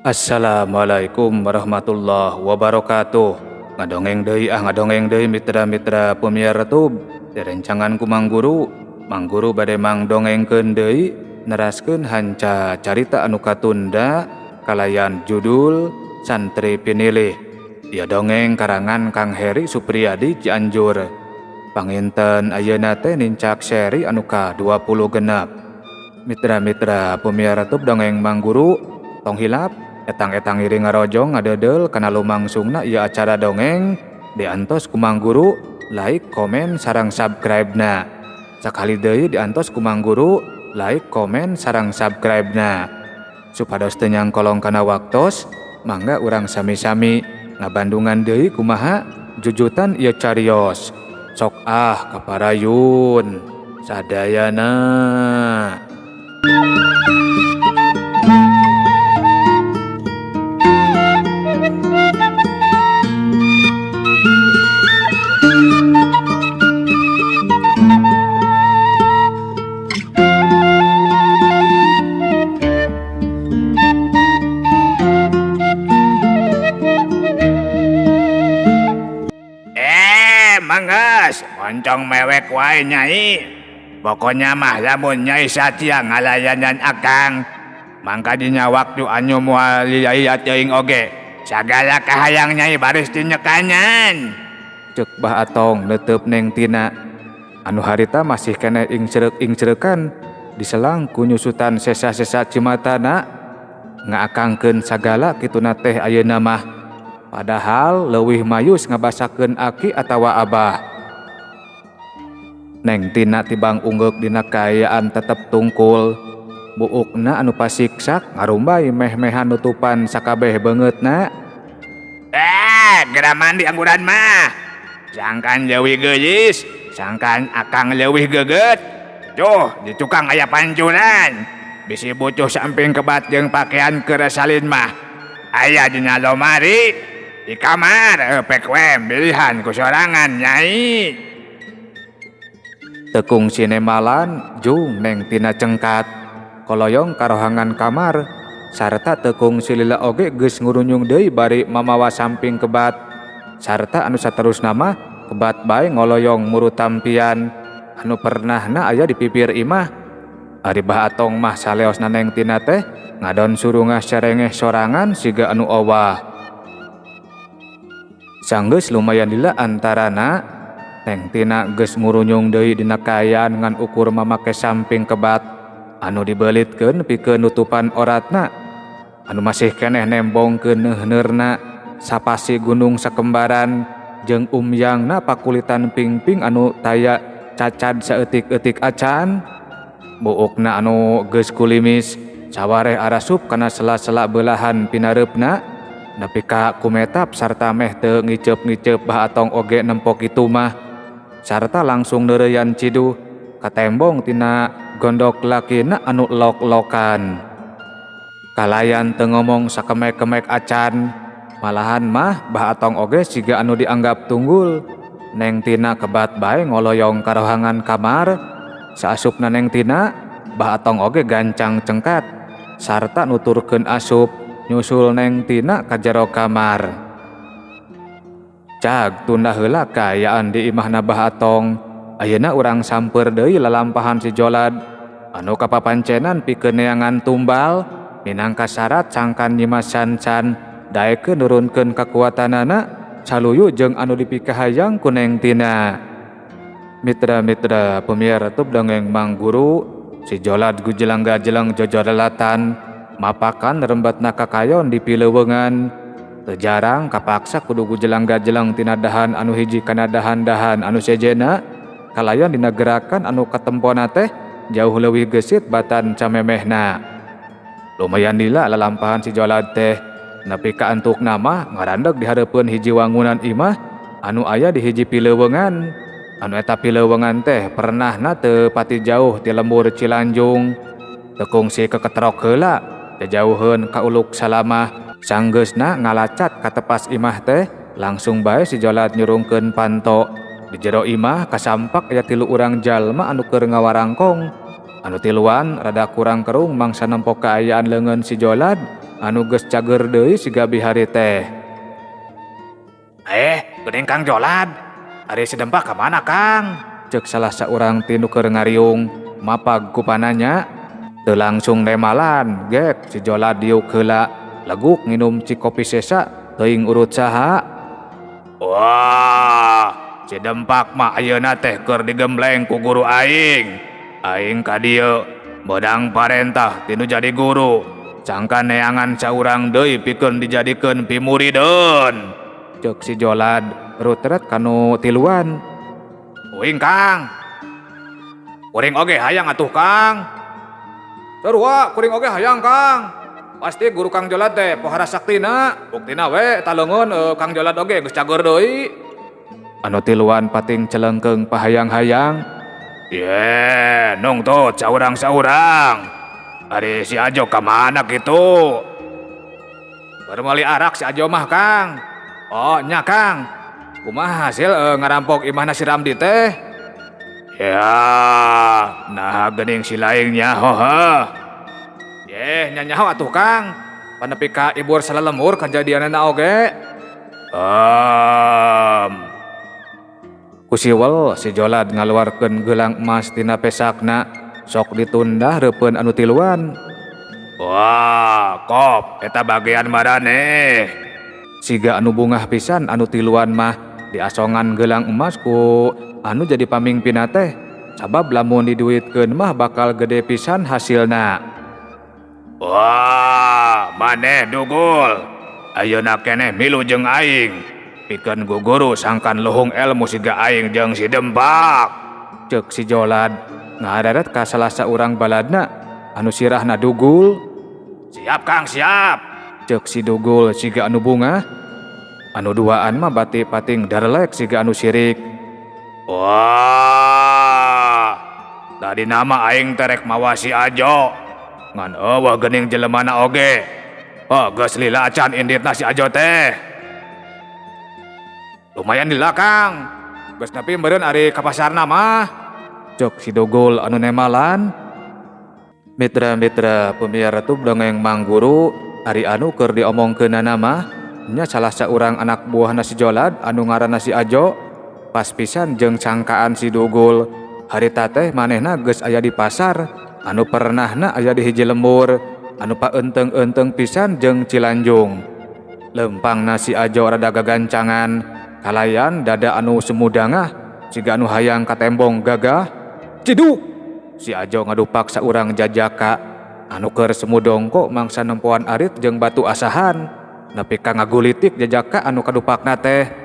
Assalamualaikum warahmatullahi wabarakatuh. Ngadongeng deui ah ngadongeng deui mitra-mitra pemiar tub. Direncangan ku Mang Guru, Mang Guru bade mangdongengkeun deui neraskeun hanca carita anu katunda kalayan judul Santri Pinilih. Ieu dongeng karangan Kang Heri Supriyadi Cianjur. Panginten ayeuna teh nincak seri anu ka-20 genep. Mitra-mitra pemiar tub dongeng Mang Guru tong hilap etang-etang ngiring ngarojong ngadeudel kana lumangsungna ieu acara dongeng diantos ku Mang Guru like, komen, sareng subscribe-na. Sakali deui diantos ku Mang Guru like, komen, sareng subscribe-na. Supados teu nyangkolong kana waktos, mangga urang sami-sami ngabandungan deui kumaha jujutan ieu carios. Sok ah kaparayun sadayana. Manggas, moncong mewek wae nyai. Pokoknya mah lamun nyai satia ngalayanan akang, mangka dina waktu anu moal lilaiat teuing oge. Sagala kahayang nyai baris dinyekanan. Ceuk Bah Atong neuteup Neng Tina. Anu harita masih keneh ingcereuk-ingcereukan diselang ku nyusutan sesa-sesa cimatana ngaakangkeun sagala kituna teh ayeuna mah. Padahal leuwih mayus ngabasakeun aki atawa abah. Neng Tina tibang unggeuk dina kaayaan tetep tungkul. Buukna anu pasiksak ngarumbay meh-mehan nutupan sakabeh beungeutna. Geura mandi angguran mah. Sangkan leuwih geulis, sangkan akang leuwih geget. Tuh, di tukang aya pancuran. Bisi butuh samping kebat jeung pakaian keur salin mah. Aya dina lomari. Di kamar, pek we pilihan ku sorangan nyai. Tekung sinemalan jung Neng Tina cengkat koloyong karohangan kamar sarta tekung silila oge geus ngurunyung deui bari mamawa samping kebat sarta anu saterusna mah kebat bae ngoloyong muru tampian anu pernahna aya di pipir imah. Ari Bah Atong mah saleosna Neng Tina teh ngadon surungah serengeh sorangan siga anu owah. Sanggeus lumayan lila antarana Neng Tina geus ngurunyung deui dina kaayaan ngan ukur mamake samping kebat anu dibelitkeun pikeun nutupan oratna anu masih keneh nembongkeun neuhneurna sapasi gunung sakembaran jeung umyangna pakulitan pingping anu taya cacad saeutik-eutik acan. Buukna anu geus kulimis sawareh arasup kana sela-sela belahan pinareupna nepi ka kumetap sarta meh teu ngiceup-ngiceup Bah Atong oge nempo kitu mah sarta langsung neureuyan ciduh katembong tina gondok lakina anu lok-lokan. Kalayan teu ngomong sakemek-kemek acan, malahan mah Bah Atong oge siga anu dianggap tunggul. Neng Tina kebat bae ngoloyong karohangan kamar. Saasupna Neng Tina, Bah Atong oge gancang cengkat sarta nuturkeun asup nyusul Neng Tina ka jero kamar. Cag tunda heula kaayaan di imahna Bah Atong. Ayeuna urang samper deui lalampahan si Jolad anu kapapancenan pikeun neangan tumbal minangka syarat sangkan Nyimas Sancan daekeun nurunkeun kakuatanana saluyu jeung anu dipikahayang ku Neng Tina. Mitra-mitra pemiar tub dongeng Mang Guru, si Jolad gujelang-gajeleng jojorelatan mapakan rembatna kakayon di pileuweungan. Teu jarang kapaksa kudu gujelang-gajeleng tina dahan anu hiji kana dahan-dahan anu sejena kalayan dina gerakan anu katempona teh jauh leuwih gesit batan camemehna. Lumayan lila lalampahan si Jolad teh nepi ka antukna mah ngarandeg di hareupeun hiji wangunan imah anu aya di hiji pileuweungan. Anu eta pileuweungan teh pernahna teu pati jauh ti lembur Cilanjung. Teu kungsi keketrok heula jajauheun ka uluk salamah. Sanggeusna ngalacat ka tepas imah teh langsung bae si Jolad nyurungkeun panto. Di jero imah kasampak aya tilu urang jalma anu keur ngawarangkong. Anu tiluan rada kurang kerung mangsa nempo kaayaan leungeun si Jolad. anu geus cager deui siga bihari teh. Geuning Kang Jolad. Ari si Dempak ka mana Kang? Cek salah saurang ti nu keur ngariung mapag ku pananya. Teu langsung nemalan gek si Jolad diuk heula leguk nginum cikopi sesa teuing urut saha. Wah, si Dempak mah ayeuna teh keur digembleng ku guru aing. Aing ka dieu meunang parentah tinu jadi guru. Sangkan neangan saurang deui pikeun dijadikeun pimurideun. Cek si Jolad rutret kanu tiluan. Uing Kang. Kuring oge hayang atuh Kang. Sarua kuring oge hayang Kang. Pasti guru Kang Jolad teh pohara saktina. Buktina we eta leungeun Kang Jolad oge geus cager deui. Anu tiluan pating celengkeung pahayang-hayang. Ye, nungtut saurang-saurang. Ari si Ajo ka mana kitu? Baru meuli arak si Ajo mah Kang. Oh nya Kang. Kumaha hasil ngarampok imahna si Ramdi teh? Ya, nah geuning si laing nyaho heuh. Yeh, nya nyaho atuh Kang. Panepi ka ibur salalemur kajadianna oge. Kusiwel si Jolad ngaluarkeun gelang emas tina pesakna sok ditunda reupeun anu tiluan. Wah, kop eta bagian maraneh. Siga anu bungah pisan anu tiluan mah diasongan gelang emas ku anu jadi pamingpinna teh. Sabab lamun diduitkeun mah bakal gede pisan hasilna. Wah, maneh dugul. Ayeuna keneh milu jeung aing. Pikeun guguru sangkan luhung ilmu siga aing jeung si Dempak. Ceuk si Jolad ngahareret ka salah saurang baladna anu sirahna dugul. Siap Kang, siap. Ceuk si dugul siga anu bungah. Anu duaan mah bati pating darelek siga anu sirik. Wah, tadi nama aing terek mawa si Ajo. Ngan eueuh geuning jelemana oge. Oh, geus lila acan inditna si Ajo teh. Lumayan lila Kang. Geus nepi meureun ari ka pasarna mah. Cek si dugul anu nemalan. Mitra-mitra pemiara tuh dongeng Mang Guru ari anu keur diomongkeunana mah nya salah saurang anak buahna si Jolad anu ngaranna si Ajo. Pas pisan jeung cangkaan si dugul. Harita teh manehna geus aya di pasar anu pernahna aya di hiji lembur anu paeunteung-eunteung pisan jeung Cilanjung. Lempangna si Ajo rada gagancangan kalayan dada anu semudangah siga anu hayang katembong gagah. Ciduk! Si Ajo ngadupak saurang jajaka anu keur semudongko mangsa nempoan arit jeung batu asahan nepi ka ngagulitik jajaka anu kadupakna teh.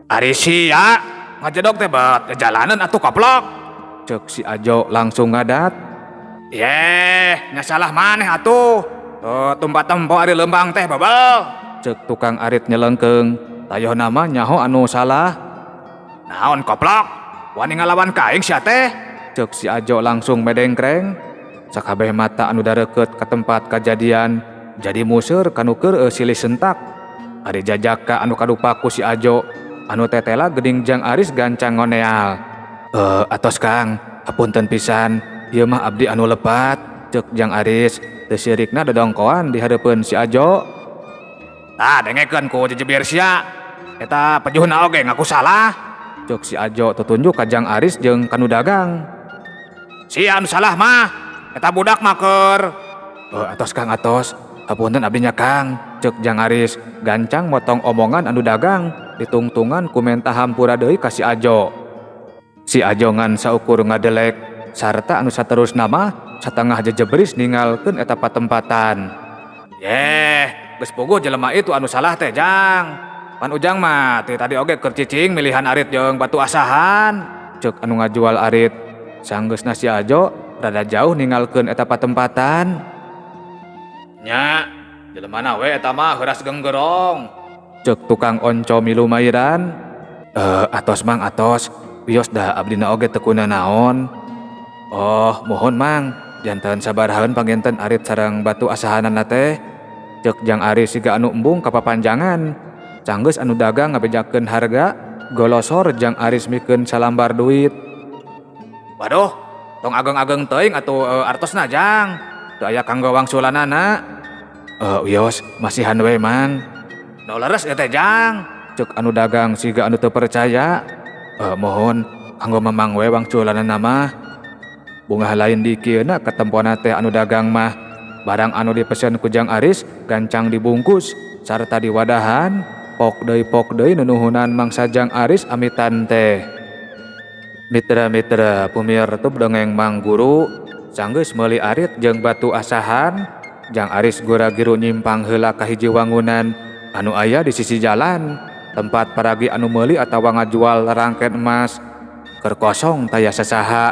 Ari sia ngajedog teh bet jalanan atuh koplok. Ceuk si Ajo langsung ngadat. Yeh, nya salah maneh atuh. Tumpat tempo ari lembang teh babel. Ceuk tukang arit nyelengkeung. Tayoh nama nyaho anu salah. Naon koplok? Wani ngalawan ka aing sia teh. Ceuk si Ajo langsung medengkreng. Sakabeh mata anu dareukeut ka tempat kajadian jadi museur kanu keur silih sentak. Ari jajaka anu kadupak ku si Ajo anu tetela geuning Jang Aris gancang ngoneal. Atos Kang, hapunten pisan. Ieu mah abdi anu lepat. Ceuk Jang Aris teu sirikna dodongkoan di hareupeun si Ajo. Tah dengekeun ku jejebir sia. Eta pejuhna oge ngaku salah. Ceuk si Ajo tutunjuk ka Jang Aris jeung kanu dagang. Sia anu salah mah. Eta budak mah keur. Atos Kang, atos. Hapunten abdi nya Kang. Ceuk Jang Aris gancang motong omongan anu dagang ditungtungan ku menta hampura deui ka si Ajo. Si Ajo ngan saukur ngadelek sarta anu saterusna mah satengah jejebris ningalkeun eta patempatan. Yeh, geus puguh jelema itu anu salah teh Jang. Pan Ujang mah ti tadi oge keur cicing milihan arit jeung batu asahan. Ceuk anu ngajual arit. Sanggeusna si Ajo rada jauh ningalkeun eta patempatan. Nya, jelemana we eta mah heuras genggerong. Ceuk tukang onco milu mairan. Atos Mang, atos. Wios dah abdina oge teu kunanaon. Oh, mohon Mang, janten sabarahaeun panginten arit sareng batu asahanana teh. Ceuk Jang Aris siga anu embung kapapanjangan. Canggeus anu dagang ngabejakeun harga, golosor Jang Aris mikeun salambar duit. Waduh, tong ageng-ageng teuing atuh artosna Jang. Teu aya kanggo wangsulanana. Wios masihan we Mang. Nu leres ieu teh Jang, cek anu dagang siga anu teu percaya. Mohon kanggo Mamang we wangculanana mah. Bungah lain di kieuna katempona teh anu dagang mah. Barang anu dipesen ku Jang Aris gancang dibungkus sarta diwadahan, pok deui nunuhunan mangsa Jang Aris amitan teh. Mitra-mitra pumiar tub dongeng Mang Guru sanggeus meuli arit jeung batu asahan, Jang Aris gura-giru nyimpang heula ka hiji wangunan anu aya di sisi jalan, tempat paragi anu meuli atawa ngajual rangken emas. Keur kosong taya sasaha,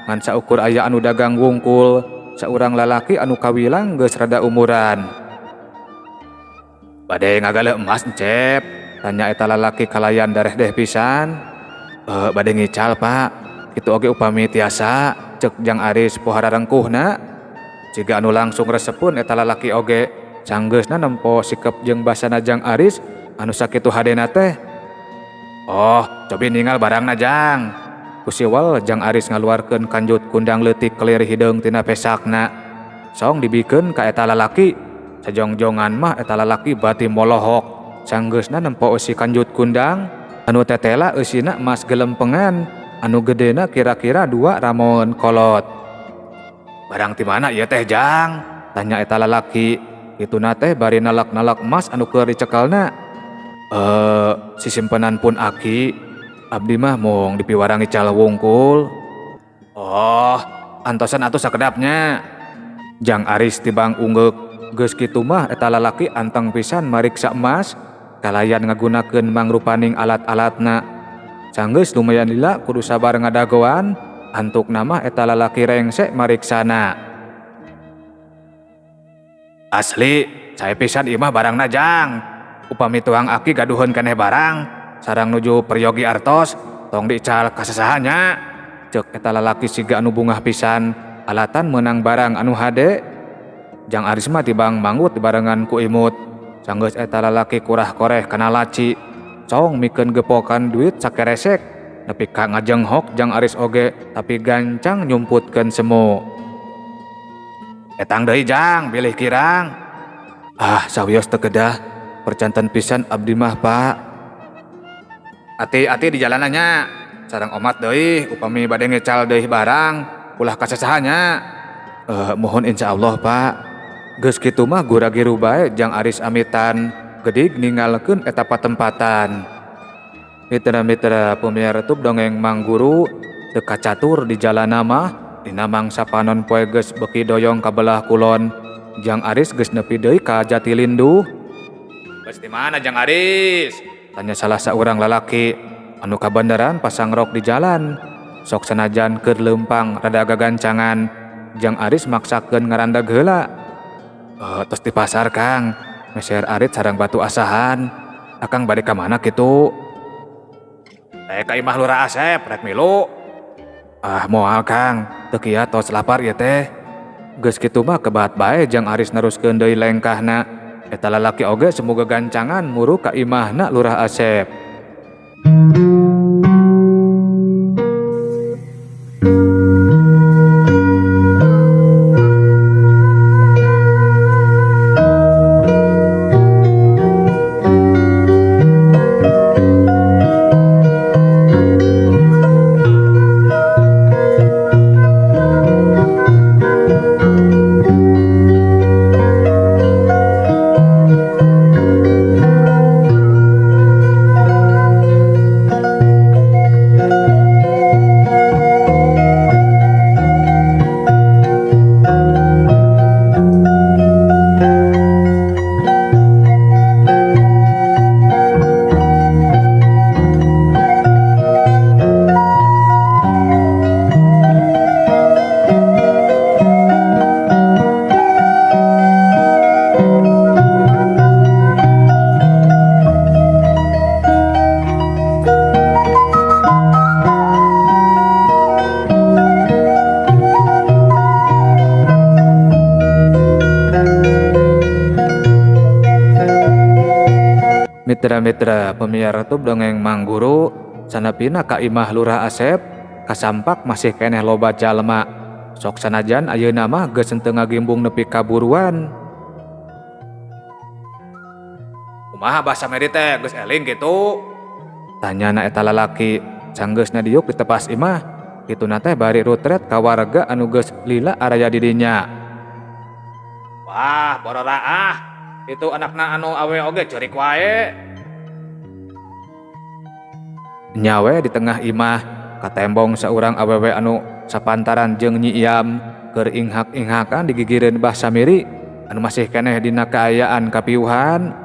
ngan saukur aya anu dagang wungkul, saurang lalaki anu kawilang geus rada umuran. Bade ngagaleuh emas Encep, tanya eta lalaki kalayan darehdeh pisan. Bade ngical Pak, kitu oge upami tiasa, cek Jang Aris pohara rengkuhna. Siga anu langsung resepun eta lalaki oge, sanggeusna nempo sikep jeung basana Jang Aris anu sakitu hadena teh. Oh, cobi ningal barangna Jang. Kusiwal Jang Aris ngaluarkeun kanjut kundang leutik kelir hideung tina pesakna. Song dibikeun ka eta lalaki. Sajongjongan mah eta lalaki bati molohok. Sanggeusna nempo eusi kanjut kundang anu tetela eusina emas gelempengan anu gedena kira-kira 2 ramon kolot. Barang ti mana ieu teh Jang? Tanya eta lalaki. Kituna teh bari nalak-nalak emas anu keur dicekelna. Sisimpenan pun aki, abdi mah mung dipiwarang ical wungkul. Oh, antosan atuh sakedapnya. Jang Aris tibang unggeuk. Geus kitu mah eta lalaki anteng pisan mariksa emas kalayan ngagunakeun mangrupaning alat-alatna. Sanggeus lumayan lila kudu sabar ngadagoan, antukna mah eta lalaki rengsek mariksana. Asli, sae pisan ieu mah barangna Jang. Upami tuang aki gaduheun keneh barang, sareng nuju peryogi artos, tong diical ka sasaha nya. Ceuk eta lalaki siga anu bungah pisan, alatan meunang barang anu hade. Jang Aris mah tibang manggut dibarengan ku imut. Sanggeus eta lalaki kurah-koreh kana laci, cong mikeun gepokan duit sakeresek. Nepi ka ngajenghok Jang Aris oge, tapi gancang nyumputkeun semu. Etang deui Jang, bilih kirang. Ah, sawios teu kedah, percanten pisan abdi mah Pak. Ati-ati di jalanannya, sareng omat deui upami bade ngecal deui barang, ulah ka sasaha nya. Mohon insyaallah Pak. Geus kitu mah gura-giru bae Jang Aris amitan, gedig ninggalkeun eta patempatan. Mitra-mitra pumiar tub dongeng Mang Guru teu kacatur di jalana mah, dina mangsa panon poe geus beuki doyong ka belah kulon. Jang Aris geus nepi deui ka Jatilinduh. Geus di mana Jang Aris? Tanya salah saurang lalaki anu kabeneran pasang rok di jalan. Sok sanajan keur leumpang rada gagancangan, Jang Aris maksakeun ngarandag heula. Tos di pasar Kang, meser arit sareng batu asahan. Akang bade ka mana kitu? Ka imah Lurah Asep rek milu. Ah moal Kang, teu kiat tos lapar ieu teh. Geus kitu mah kebat bae Jang Aris neruskeun deui lengkahna. Eta lalaki oge semoga gancangan muru ka imahna Lurah Asep. Mitra-mitra pemiar tub dongeng Mang Guru sanapina ka imah Lurah Asep kasampak masih keneh loba jalma. Sok sanajan ayeuna mah geus henteu ngagimbung nepi ka buruan. Kumaha Bah Samiri teh geus eling kitu? Tanyana eta lalaki sanggeusna diuk di tepas imah. Kituna teh bari rutret ka warga anu geus lila araya di dinya. Wah, bororaah. Itu anakna anu awe oge ceurik wae. Nyawe di tengah imah katembong saurang awewe anu sapantaran jeung Nyi Iam keur inghak-inghakan digigireun Bah Samiri anu masih keneh dina kaayaan kapiuhan.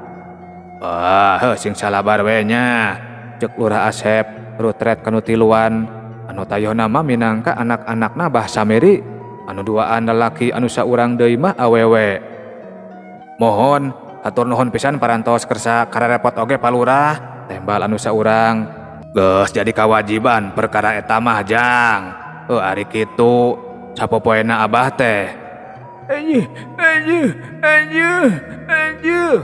Wah, heuh sing salabar we nya. Ceuk Lurah Asep rutret kanu tiluan anu tayohna mah minangka anak-anakna Bah Samiri anu duaan lalaki anu saurang deui mah awewe. Mohon hatur nuhun pisan parantos kersa kararepot oge Pak Lurah, tembal anu saurang. Geus jadi kawajiban perkara eta mah jang. Heuh ari kitu sapopoena abah teh. Anjeuh, anjeuh, anjeuh, anjeuh.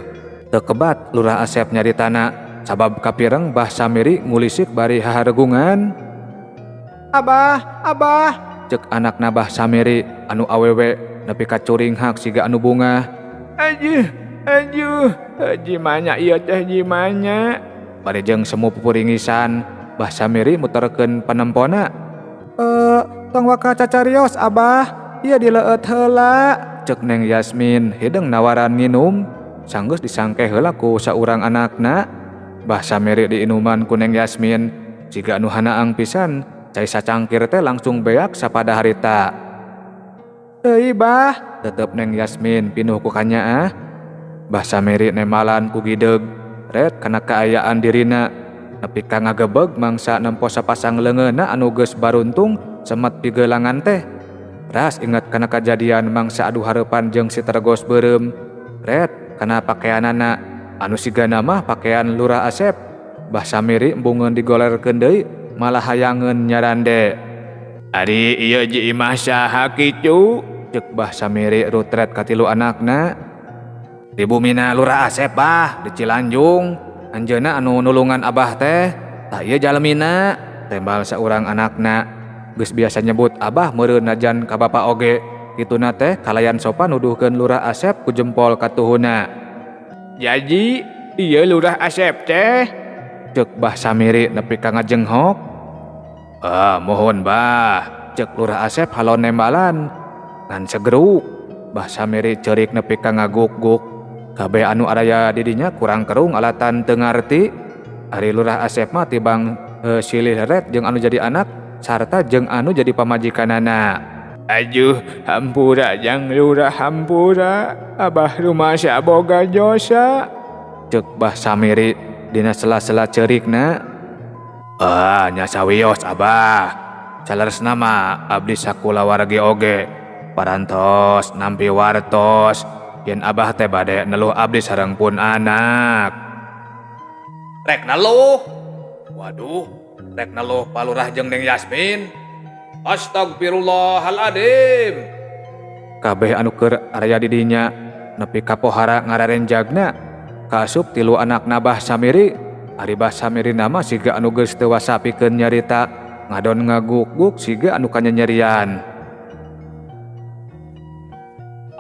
Teu kebat Lurah Asep nyaritana sabab kapireng Bah Samiri ngulisik bari haharegungan. Abah, abah, ceuk anakna Bah Samiri anu awewe nepi ka curinghak siga anu bungah. Anjeuh, anjeuh, jimanya ieu teh jimanya. Bari jeung semu pupuringisan, Bah Samiri muterkeun panempona. Tong waka cacarios abah, ieu dileueut heula. Ceuk Neng Yasmin hideung nawaran nginum, sanggeus disangke heula ku saurang anakna. Bah Samiri diinuman ku Neng Yasmin, siga anu hanaang pisan, cai sacangkir teh langsung beak sapada harita. Deui bah, tetep Neng Yasmin pinuh ku kanyaah. Bah Samiri nemalan ku gideug, ret kana kaayaan dirina nepi ka ngagebeg mangsa nempo sapasang leungeunna anu geus baruntung semet pigelangan teh. Ras inget kana kajadian mangsa adu hareupan jeung si Tergos beureum. Ret kana pakeanana anu sigana mah pakean Lurah Asep. Bah Samiri embungeun digolerkeun deui malah hayangeun nyarande. Ari ieu ji imah saha kitu? Ceuk Bah Samiri rutret ka tilu anakna. Di bumina Lurah Asep bah di Cilanjung. Anjeunna anu nulungan abah teh, tah ieu jalmina, tembal saurang anakna. Geus biasa nyebut abah meureun najan ka bapa oge. Kituna teh kalayan sopan nuduhkeun Lurah Asep ku jempol katuhuna. Jadi ieu Lurah Asep teh? Ceuk Bah Samiri nepi ka ngajenghok. Ah, mohon bah, ceuk Lurah Asep halon nembalan. Ngan segeruk, Bah Samiri ceurik nepi ka ngaguk-guk. Kabeh anu araya di dinya kurang kerung alatan teu ngarti. Ari Lurah Asep mah tibang silih ret jeung anu jadi anak sarta jeung anu jadi pamajikanana. Aduh, hampura jang Lurah hampura, abah rumasa boga dosa. Ceuk Bah Samiri dina sela-sela ceurikna. Ah, nya sawios abah. Saleresna mah abdi sakulawargi oge parantos nampi wartos yen abah teh bade neluh abdi sareng pun anak. Rek neluh. Waduh, rek neluh Pak Lurah jeung Neng Yasmin. Astagfirullahaladzim. Kabeh anu keur araya di dinya nepi ka pohara ngararenjagna. Kaasup tilu anakna Bah Samiri. Ari Bah Samiri nama siga anu geus teu wasa pikeun nyarita, ngadon ngaguk-guk siga anu kanyanyerian.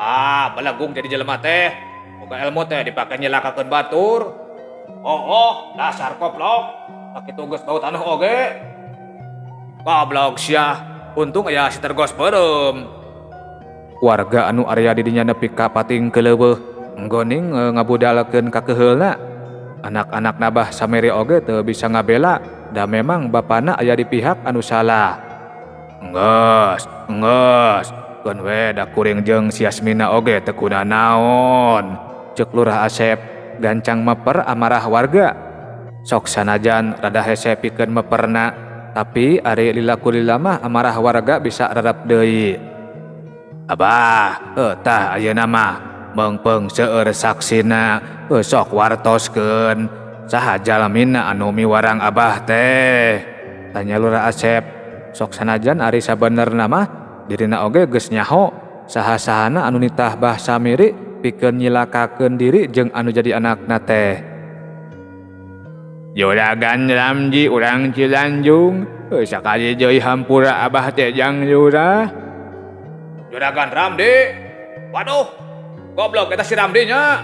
Ah, belagung jadi jelema teh. Boga ilmu teh dipake nyelakakeun batur. Oh, oh, dasar koplok. Sakitu geus bau taneuh oge. Goblok sia. Untung aya si Tergos beureum. Warga anu area di dinya nepi ka pating keuleuweuh nggoning ngabudalkeun ka keuheulna. Anak-anak Bah Samiri oge teu bisa ngabela, da memang bapana aya di pihak anu salah. Enggeus, enggeus. Keun we da kuring jeung si Yasmina oge teu kunanaon. Ceuk Lurah Asep gancang meper amarah warga. Sok sanajan rada hese pikeun meperna, tapi ari lila ku lila mah amarah warga bisa rarap deui. Abah, tah ayeuna mah meungpeung seueur saksina, sok wartoskeun saha jalmina anu miwarang abah teh. Tanya Lurah Asep. Sok sanajan ari sabenerna mah dirina oge geus nyaho saha-sahana anu nitah Bah Samiri pikeun nyilakakeun diri jeung anu jadi anakna teh. Juragan Ramji urang Cilanjung, sakali deui hampura abah teh jang lurah. Juragan Ramdi. Waduh, goblok eta si Ramdi nya.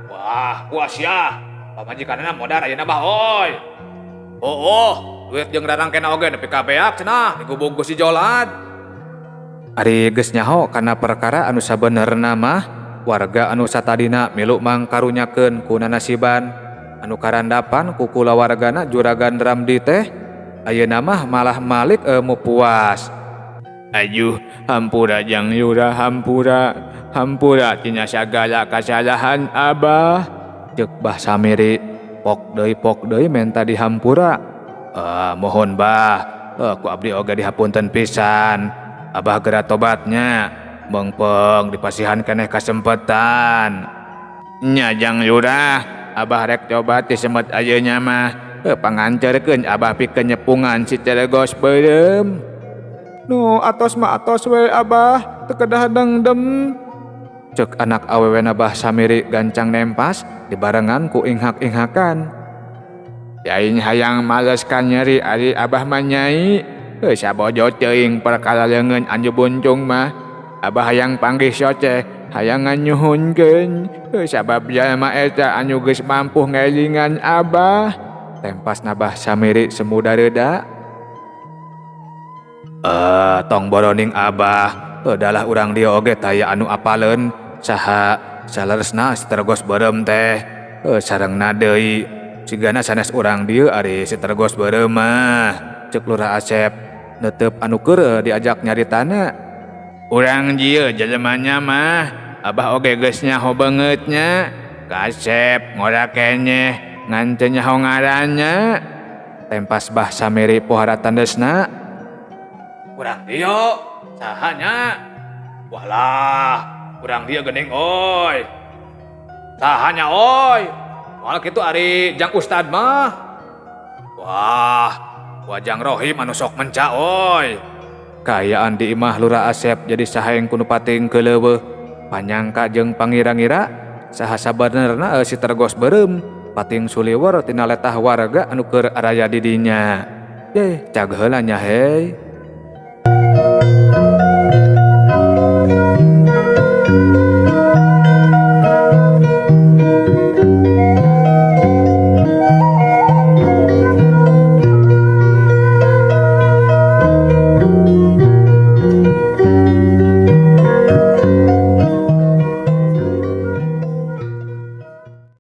Wah, puas ya. Pamajikanna modar ayeuna bah oi. Oh, duit jeung rarangkena oge nepi ka beak cenah digubug ku si Jolad. Ari geus nyaho kana perkara anu sabenerna mah warga anu satadina milu mangkarunyakeun ku nanasiban anu karandapan ku kulawargana Juragan Ramdi teh ayeuna mah malah malik mupuas. Ajuh, hampura Jang Lurah, hampura, hampura tina sagala kasalahan Abah. Ceuk Bah Samiri pok deui menta dihampura. Mohon Bah, ku abdi oge dihapunten pisan. Abah geura tobatnya, meungpeung dipasihan keneh kasempetan. Nya Jang Lurah, Abah rek tobat disemet ayeuna mah. Pangancerkeun Abah pikeun nyepungan si Teregos beureum. Nu atos mah atos we Abah, teu kedah dengdem. Ceuk anak awewena Bah Samiri gancang nempas dibarengan ku inghak-inghakan. Lain hayang males ka nyeri ari Abah mah nyai. Sabojo teuing perkara leungeun anu buncung mah. Abah hayang panggih soceh, hayang nganyuhunkeun. Sabab jalma eta anu geus mampu ngelingan Abah. Tempasna Bah Samiri semu dareuda. Tong boroning Abah, dalah urang dieu oge taya anu apaleun saha saleresna si Tergos beureum teh. Sarengna deui sigana sanes urang dieu ari si Tergos beureum mah. Ceuk Lurah Asep neuteup anu keur diajak nyaritana. Urang dieu jelemana mah, Abah oge geus nyaho beungeutnya. Kasep ngora kenyeh ngan teu nyaho ngaranna. Tempas Bah Samiri pohara tandesna. Urang dieu sahanya? Walah, urang dieu geuning oi. Sahanya oi? Moal kitu ari Jang Ustad mah. Wah, wajang Rohim anu sok menca oi. Kaayaan di imah Lurah Asep jadi sahaeng ku nu pating keuleuweuh. Panyangka jeung pangira-ngira saha sabenerna si Tergos beureum pating suliwer tina letah warga anu keur araya di dinya. Yeh, cag heula nya hei.